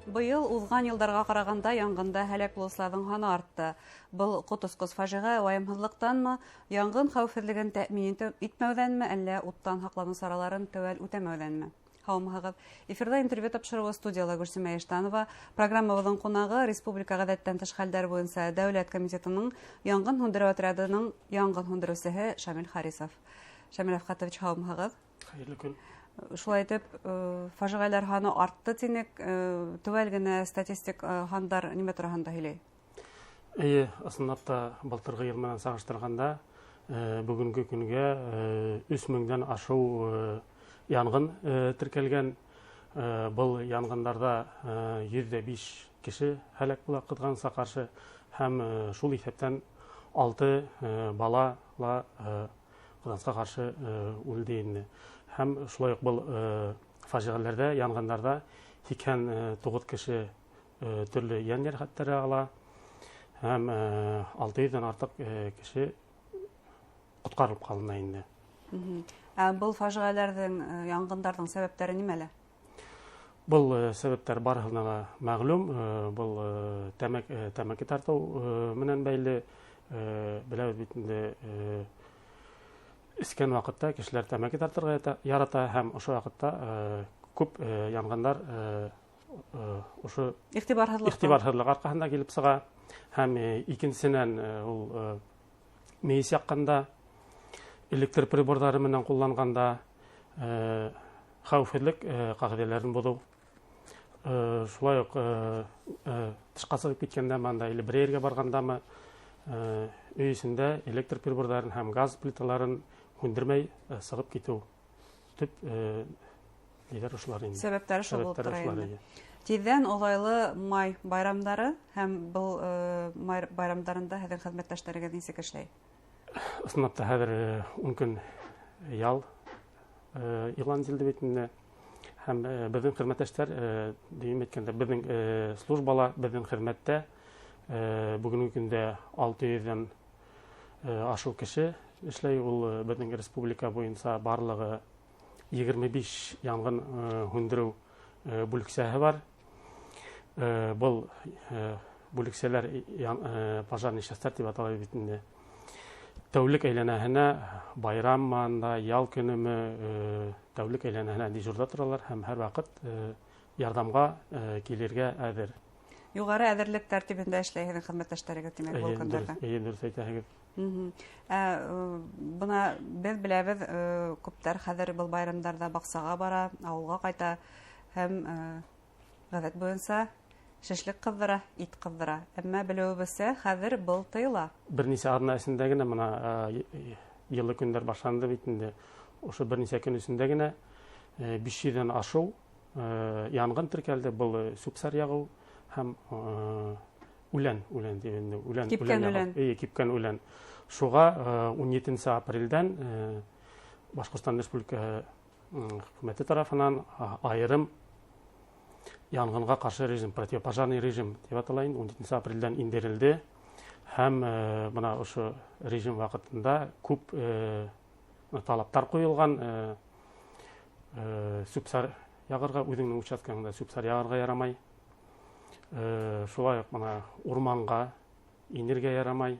Быйыл уҙған йылдарға ҡарағанда янғында һәләк булыусыларҙың һаны артты. Был ҡот осҡос фажиғә вайымһыҙлыҡтанмы, янғын хәүефһеҙлеген тәьмин итмәүҙәнме, әллә уттан һаҡланыу сараларын теүәл үтәмәүҙәнме? Һаумыһығыҙ! Эфирҙа интервью тапшырыуы, студияла Гөлсөмә Иштанова. Программабыҙҙың ҡунағы — Республика ғәҙәттән тыш хәлдәр буйынса дәүләт комитетының янғын һүндереү отрядының янғын һүндереүсеһе Шамил Харисов. Шамил Әфҡәтович, һаумыһығыҙ! Хәйерле көн! Шулай итеп, фажиғәләр һаны артты тинек, теүәл генә статистик һандар нимә тураһында һөйләй? Эйе, ысынлап та, былтырғы йыл менән сағыштырғанда, бөгөнгө көнгә 3000-дән ашыу янғын теркәлгән. Был янғындарҙа 105 кеше һәләк була, ҡыҙғанысҡа ҡаршы, һәм шул иҫәптән 6 бала ла ҡыҙғанысҡа ҡаршы үлде инде. Һәм шулай уҡ был фажиғәләрҙә, янғындарҙа 89 кеше төрлө йән йәрәхәттәре ала һәм 600-ҙән артыҡ кеше ҡотҡарылып ҡалына инде. Ә был фажиғәләрҙең, янғындарҙың сәбәптәре нимәлә? Был сәбәптәр барыһына ла мәғлүм. Был тәмәке тартыу менән бәйле. Беләбеҙ бит инде, эскән ваҡытта кешеләр тәмәке тартырға ярата, һәм ошо ваҡытта күп янғындар ошо иғтибарһыҙлыҡ арҡаһында килеп сыға. Һәм икенсенән, ул мейес яҡҡанда, электр приборҙары менән ҡулланғанда хәүефһеҙлек ҡағиҙәләрен боҙоу. Шулай уҡ тышҡа сығып киткәндәме, анда или бер ергә барғандамы, өй эсендә электр приборҙарын һәм газ плиталарын һүндермәй сығып китеү. Төп ниҙәр ошолар инде. Сәбәптәре шул булып тора инде. Тиҙҙән оҙайлы май байрамдары, һәм был май байрамдарында һеҙҙең хеҙмәттәштәрегеҙ нисек эшләй? Ысынлап та, хәҙер 10 көн ял иғлан ителде бит инде. Һәм беҙҙең хеҙмәттәштәр, дөйөм әйткәндә, беҙҙең службала, беҙҙең хеҙмәттә бөгөнгө көндә 600-ҙән ашыу кеше эшләй. Ул беҙҙең республика буйынса барлығы 25 янғын һүндереү бүлексәһе бар. Был бүлексәләр пожарный частьтар тип атала бит инде. Тәүлек әйләнәһенә, байраммы анда, ял көнөмө, тәүлек әйләнәһенә дежурҙа торалар һәм һәр ваҡыт ярҙамға килергә әҙер. Юғары әҙерлек тәртибендә эшләй һеҙҙең хеҙмәттәштәрегеҙ, тимәк, был көндәрҙә. Эйе, дөрөҫ әйтәһегеҙ. Бына беҙ беләбеҙ, күптәр хәҙер был байрамдарҙа баҡсаға бара, ауылға ҡайта һәм ғәҙәт буйынса шешлек ҡыҙҙыра, ит ҡыҙҙыра. Әммә белеүебеҙсә, хәҙер был тыйыла. Бер нисә аҙна эсендә генә бына йылы көндәр башланды бит инде. Ошо бер нисә көн эсендә генә 500-дән ашыу янғын теркәлде. Был сүп-сар яғыу һәм үлән, үлән тип инде, үлән, кипкән үлән. Эйе, кипкән үлән. Шуға 17 апрелдән Башҡортостан Республикаһы хөкүмәте тарафынан айырым янғынға ҡаршы режим, противопожарный режим тип атала инде, 17 апрелдән индерелде. Һәм бына ошо режим ваҡытында күп талаптар ҡуйылған. Сүп-сар яғырға, үҙеңдең участкаңда сүп-сар яғырға ярамай. Шулай уҡ бына урманға инергә ярамай.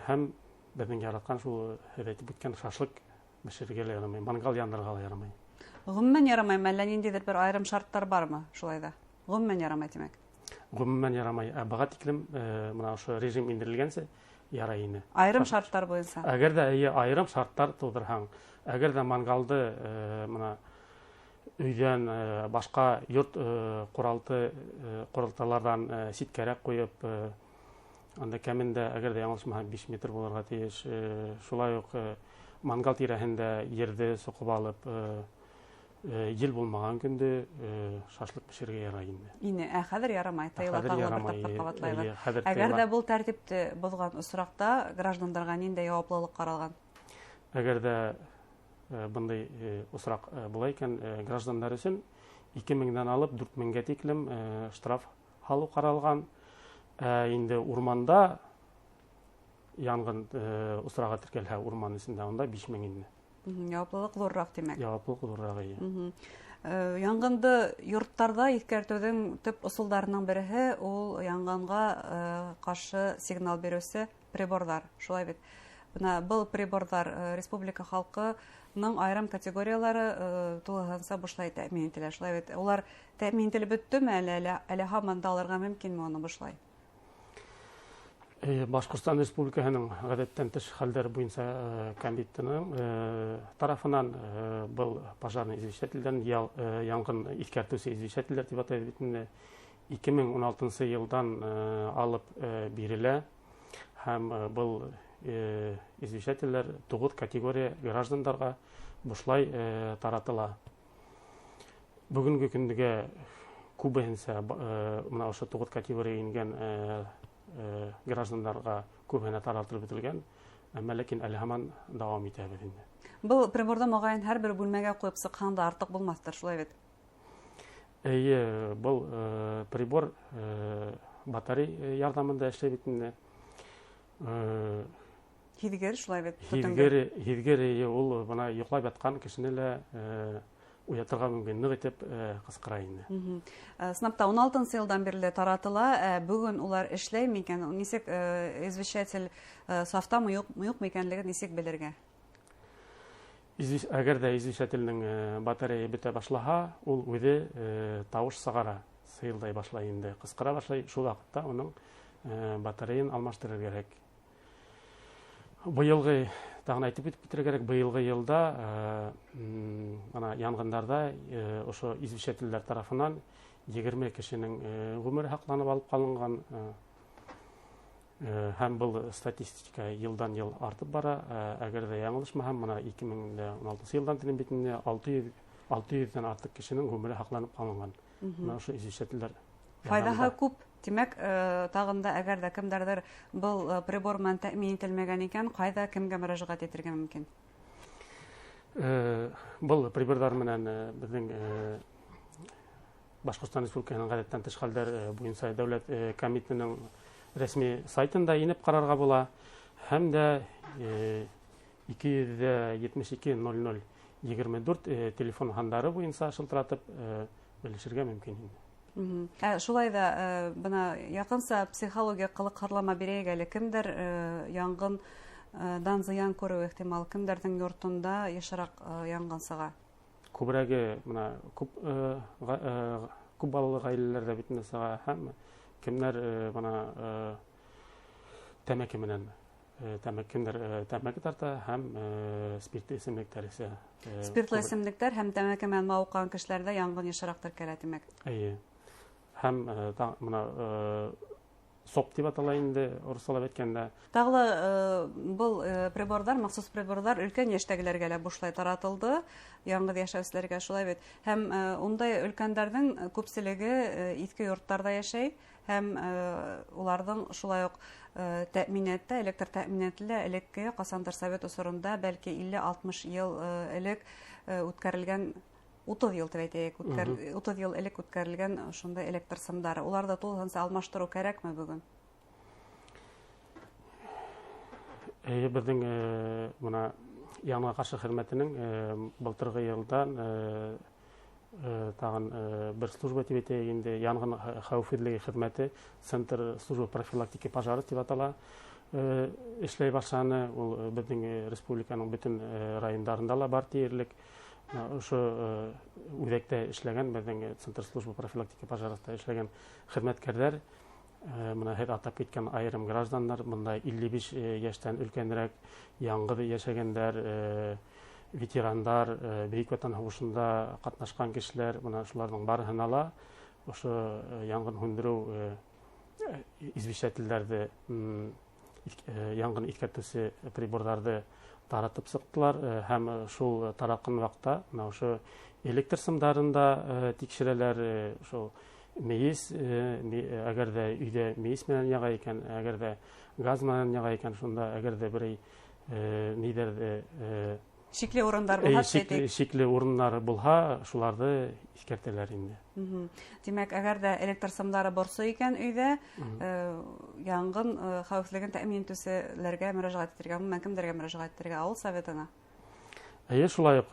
Һәм беҙҙең яратҡан шул һеҙ әйтеп үткән шашлык бешерергә лә ярамай, мангал яндырырға ла ярамай. Ғөмүмән ярамаймы, әллә ниндәйҙер бер айырым шарттар бармы шулай ҙа? Ғөмүмән ярамай, тимәк. Ғөмүмән ярамай. Ә быға тиклем бына ошо режим индерелгәнсе ярай ине. Айырым шарттар буйынса. Әгәр ҙә эйе айырым шарттар тыуҙырһаң, әгәр ҙә мангалды бына өйҙән башҡа йорт ҡуралталарҙан ситкәрәк ҡуйып, анда кәмендә, әгәр ҙә яңылышмаһам, 5 метр булырға тейеш. Шулай уҡ мангал тирәһендә ерҙе соҡоп алып, ел булмаған көндө шашлык бешерергә ярай инде. Ине, ә хәҙер ярамай, тыйыла, тағы ла бер тапҡыр ҡабатлайбыҙ. Әгәр ҙә был тәртипте боҙған осраҡта граждандарға ниндәй яуаплылыҡ ҡаралған? Әгәр ҙә бындай осраҡ була икән, граждандар өсөн 2000-дән алып 4000-гә тиклем штраф һалыу ҡаралған. Инде урманда янғын осрағы теркәлһә, урман эсендә, унда 5000 инде. Яуаплылыҡ ҙурыраҡ, тимәк. Яуаплылыҡ ҙурыраҡ, эйе. Яңғынды йорттарҙа иҫкәртеүҙең төп ысулдарының береһе ул яңғынға ҡаршы сигнал биреүсе приборҙар. Шулай бит. Бына был приборҙар республика халҡының айырым категориялары тулыһынса бушлай тәьмин ителә. Шулай бит. Улар тәьмин ителеп бөттөмө әле, әле һаман да алырға мөмкинме уны бушлай? Башҡортостан Республикаһының ғәҙәттән тыш хәлдәр буйынса комитетының тарафынан был пожарный извещателдән яңғын иҫкәртеүсе извещателдәр тип атайбыҙ бит инде 2016 йылдан алып бирелә, һәм был извещателдәр 9 категория граждандарға бушлай таратыла. Бөгөнгө көнгә күбеһенсә бына ошо 9 категория ингән граждандарға күбеһенә таратылып бөтөлгән, әммә ләкин әле һаман дауам итәбеҙ инде. Был приборҙы моғайын һәр бер бүлмәгә ҡуйып сыҡһаң да артыҡ булмаҫтыр, шулай бит? Эйе, был прибор батарей ярҙамында эшләй бит инде. Һиҙгер, шулай бит? Һиҙгер, эйе, ул бына йоҡлап ятҡан кешене лә уятырға мөмкин, ныҡ итеп ҡысҡыра инде. Ысынлап та 16-нсы йылдан бирле таратыла, бөгөн улар эшләй микән? Нисек извещатель сафтамы, юҡмы икәнлеген нисек белергә? Әгәр ҙә извещателдең батарея бөтә башлаһа, ул үҙе тауыш сығара, сыйылдай башлай инде, ҡысҡыра башлай. Шул ваҡытта уның батареян алмаштырыр кәрәк. Быйылғы, тағын әйтеп үтеп китергә кәрәк, быйылғы йылда ана янғындарҙа ошо извещателдәр тарафынан 20 кешенең ғүмере һаҡланып алып ҡалынған, һәм был статистика йылдан йыл артып бара. Әгәр ҙә яңылышмаһам, бына 2016 йылдан тинем бит инде 600-дән артыҡ кешенең ғүмере һаҡланып ҡалынған. Бына ошо извещателдәр файҙаһы күп. Тимәк, тағын да әгәр ҙә кемдәрҙер был прибор менән тәьмин ителмәгән икән, ҡайҙа кемгә мөрәжәғәт итергә мөмкин? Был приборҙар менән беҙҙең Башҡортостан Республикаһының ғәҙәттән тыш хәлдәр буйынса дәүләт комитетының рәсми сайтында инеп ҡарарға була, һәм дә 272 00 24 телефон һандары буйынса шылтыратып белешергә мөмкин инде. Шулай да бына яҡынса психология ҡылыҡһырлама бирәйек әле. Кемдәр яңғындан зыян күреү ихтимал, кемдәрҙең йортонда йышыраҡ яңғын сыға? Күберәге бына күп балалы ғаиләләрҙә бит инде сыға, һәм кемдәр бына тәмәке менән кемдәр тәмәке тарта һәм спиртлы эсемлектәр эсә. Спиртлы эсемлектәр һәм тәмәке менән мауыҡҡан кешеләрҙә яңғын йышыраҡ теркәлә, тимәк. Эйе. Һәм бына соп тип атала инде, урыҫсалап әйткәндә. Тағы ла был приборҙар, махсус приборҙар өлкән йәштәгеләргә лә бушлай таратылды, яңғыҙ йәшәүселәргә, шулай бит. Һәм ундай өлкәндәрҙең күпселеге иҫке йорттарҙа йәшәй, һәм уларҙың шулай уҡ тәьминәттә, электр тәьминәте лә элекке ҡасандыр совет осоронда, бәлки 50-60 йыл элек үткәрелгән, 30 йыл тип әйтәйек, 30 йыл элек үткәрелгән шундай электр сымдары. Уларҙы тулыһынса алмаштырыу кәрәкме бөгөн? Беҙҙең бына яңға ҡаршы хеҙмәтенең былтырғы йылдан тағын бер служба тип әйтәйек инде, янғын хәүефһеҙлеге хеҙмәте, Центр службы профилактики пожаров тип атала, эшләй башланы. Ул беҙҙең республиканың бөтөн райондарында ла бар тиерлек. Ошо үҙәктә эшләгән, беҙҙең Центр службы профилактики пожаровта эшләгән хеҙмәткәрҙәр, бына һеҙ атап киткән айырым граждандар, бында 55 йәштән өлкәнерәк яңғыҙ йәшәгәндәр, ветерандар, Бөйөк Ватан һуғышында ҡатнашҡан кешеләр, бына шуларҙың барыһына ла ошо яңғын һүндереү извещателдәрҙе, яңғын иҫкәртеүсе приборҙарҙы таратып сыҡтылар, һәм шул таратҡан ваҡытта бына ошо электр сымдарын да тикшерәләр, шул мейес, әгәр ҙә өйҙә мейес менән яға икән, әгәр ҙә газ менән яға икән, шунда әгәр ҙә берәй ниҙәрҙе шикле урындар булһа, шикле урындар булһа, шуларҙы иҫкәртәләр инде. Тимәк, әгәр ҙә электр сымдары борсой икән өйҙә, яңғын хәүефһеҙлеген тәьмин итеүселәргә мөрәжәғәт итергә, ғөмүмән кемдәргә мөрәжәғәт итергә? Ауыл советына? Эйе, шулай уҡ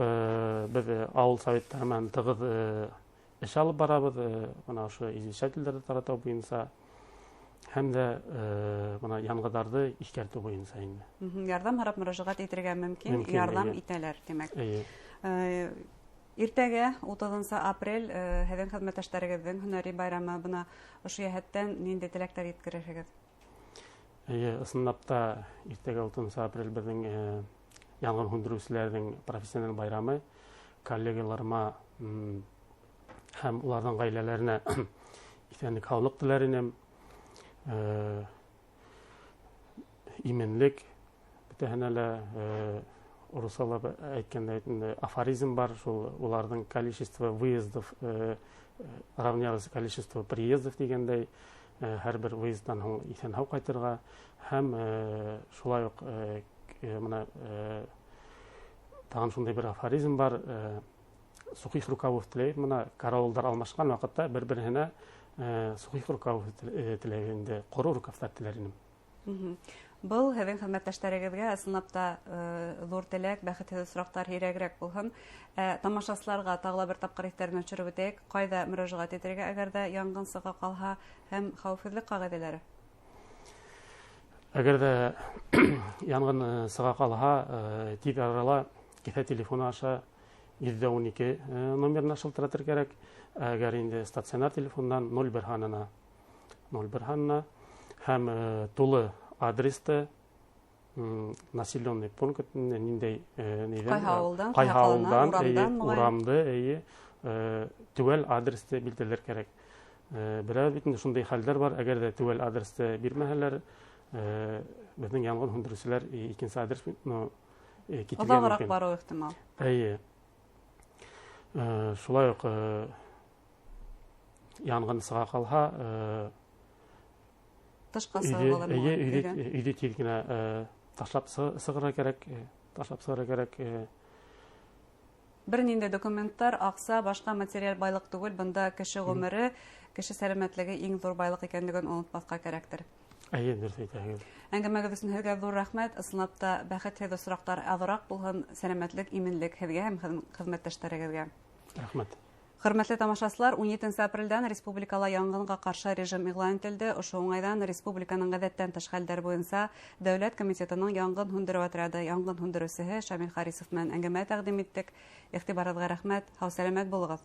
беҙ ауыл советтары менән тығыҙ эш алып барабыҙ, бына ошо извещательдәрҙе таратыу буйынса һәм дә бына янғындарҙы иҫкәртеү буйынса инде. Ярҙам һорап мөрәжәғәт итергә мөмкин, ярҙам итәләр, тимәк. Иртәгә 30 апрель һеҙҙең хеҙмәттәштәрегеҙҙең һөнәри байрамы, бына ошо йәһәттән ниндәй теләктәр еткерерһегеҙ? Эйе, ысынлап та иртәгә 30 апрель беҙҙең янғын һүндереүселәрҙең профессиональ байрамы. Коллегаларыма һәм уларҙың ғаиләләренә иҫәнлек, һаулыҡ теләр инем. Именлек бөтәһенә лә, урыҫсалап әйткәндә афоризм бар, шул уларҙың количество выездов равнялось количество приездов тигәндәй, һәр бер выезддан һуң иҫән-һау ҡайтырға һәм шулай уҡ бына тағын шундай бер афоризм бар, сухих рукавов теләйбеҙ, бына карауылдар алмашҡан ваҡытта бер-береһенә сухих рукавов теләйбеҙ инде, ҡоро рукавтар теләр инем. Был һеҙҙең хеҙмәттәштәрегеҙгә ысынлап та ҙур теләк, бәхетһеҙ осраҡтар һирәгерәк булһын. Тамашасыларға тағы ла бер тапҡыр иҫтәренә төшөрөп үтәйек, ҡайҙа мөрәжәғәт итергә, әгәр ҙә янғын сыға ҡалһа, һәм хәүефһеҙлек ҡағиҙәләре? Әгәр ҙә янғын сыға ҡалһа, тиҙ арала кеҫә телефоны аша 112 номерына шылтыратыр кәрәк. Әгәр инде стационар телефондан 01 һанына, 01 һанына һәм тулы адресты, населенный пункт, ниндәй нейҙән, ҡайһы ауылдан, урамды, эйе, теүәл адресты билдәләр кәрәк. Берәү бит инде шундай хәлдәр бар, әгәр ҙә теүәл адресты бирмәһәләр, беҙҙең янғын һүндереүселәр икенсе адрес китергә мөмкин. Оҙағыраҡ барыуы ихтимал. Эйе. Шулай уҡ янғын сыға ҡалһа, тышҡа сығырға мөмкин. Өйҙө тиҙ генә ташлап сығырға кәрәк, ташлап сығырға кәрәк. Бер ниндәй документтар, аҡса, башҡа материаль байлыҡ түгел, бында кеше ғүмере, кеше сәләмәтлеге иң ҙур байлыҡ икәнлеген онотмаҫҡа кәрәктер. Эйе, дөрөҫ әйтәһегеҙ. Әңгәмәгеҙ өсөн һеҙгә ҙур рәхмәт. Ысынлап та бәхетһеҙ осраҡтар аҙыраҡ булһын, сәләмәтлек, именлек һеҙгә һәм хеҙмәттәштәрегеҙгә. Рәхмәт. Хөрмәтле тамашасылар, 17 апрелдән республикала янғынға ҡаршы режим иғлан ителде. Ошо уңайҙан республиканың ғәҙәттән тыш хәлдәр буйынса Дәүләт комитетының янғын һүндереү отряды янғын һүндереүсеһе Шамил Харисов менән әңгәмә тәҡдим иттек. Иғтибарығыҙға рәхмәт. Һау-сәләмәт булығыҙ.